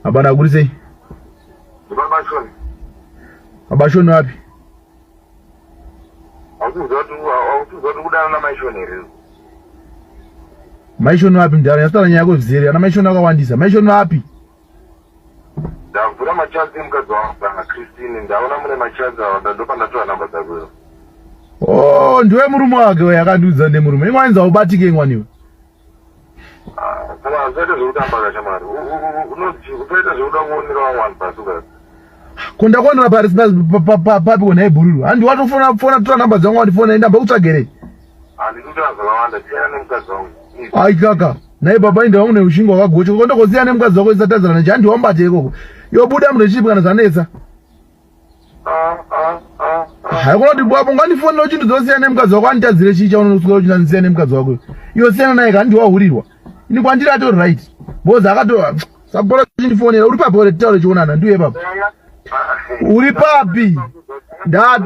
Abana kuri sei? Baba Shoni wapi? Mai Shoni wapi mdhara? Nyasitara nyaya yako zvizere. Ana Mai Shoni akawandisa. Mai Shoni wapi? Ndavhura machats emukadzi wangu kana Christine ndaona mune machats awa ndopandatora namba dzako iwe. Oh, ndiwe murume wake uyo akandiudza nemurume. Imwe ainzi haubatike imwani iwe. Ah, saka usaita zvekutamba ka shamwari. Usaita zvekuda kuonera vamwe vanhu pasi ka. Ko ndakuonera pari papi ko nhai bhururu. Handi watofona fona tora namba dzangu wandifona ndamba kutsvagerei. Handidi kutaura zvakawanda siyana nemukadzi wangu. Ai kaka. Nhai baba inda wangu neushinga wakagocha. Ko ndokosiya nemukadzi wako isatadzana nechi handi wambate ikoko. Yobuda munechipi kana zvanetsa. Haikona kuti bwapo ungandifonera uchindidzosiyana nemukadzi wako anditadzire chii chaunoswera uchinandisiya nemukadzi wako iwe siyana naye ka ndiwahurirwa ini kwandiri atori right because akato sabora chindifonera uri papi ore titaure chionana ndiuye papi uri papi nda